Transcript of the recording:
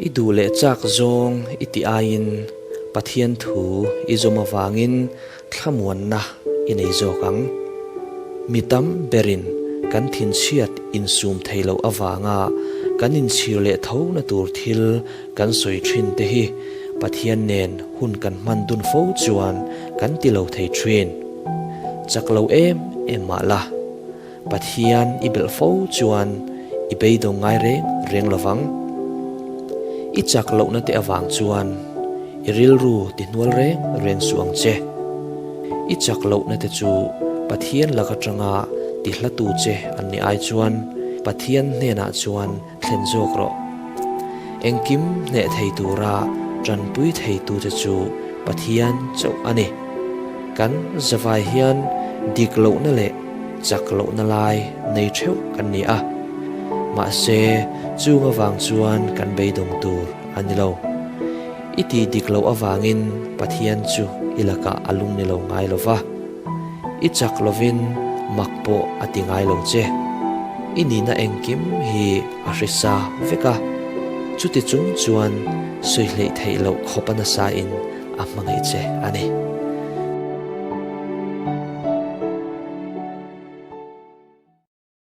I duh leh chak zawng i tih aiin Pathian thu i zawm avangin thlamuanna i nei zawk ang. Mi tam berin kan thinchhiat insum thei loh avanga kan inchhir leh tho na tur thil kan sawi thin te hi Pathian nen hun kan hman dun fo chuan kan ti lo thei thin. Chak lo em em mah la, Pathian i belh fo chuan i beidawng ngai reng reng lo vang. I chak lohna te avang chuan i rilru ti hnual reng reng suh ang che. I chak lohna te chu Pathian lak atanga ti hlatu che an nih ai chuan Pathian hnenah chuan thlen zawk rawh. Engkim hneh thei tura tanpui theitu che chu Pathian chauh a ni. Kan zavai hian dik lohna leh chak lohna lai nei theuh kan ni a. Mahse, chung avang chuan kan beidawng tur a ni lo. I tih dik loh avangin Pathian chu i lakah a lung ni lo ngai lo va. I chak lovin mak pawh a ti ngai lo che. I nihna engkim hi a hrisa vek a, chuti chung chuan sawi hleih theih loh khawp a nasa in a hmangaih che a ni.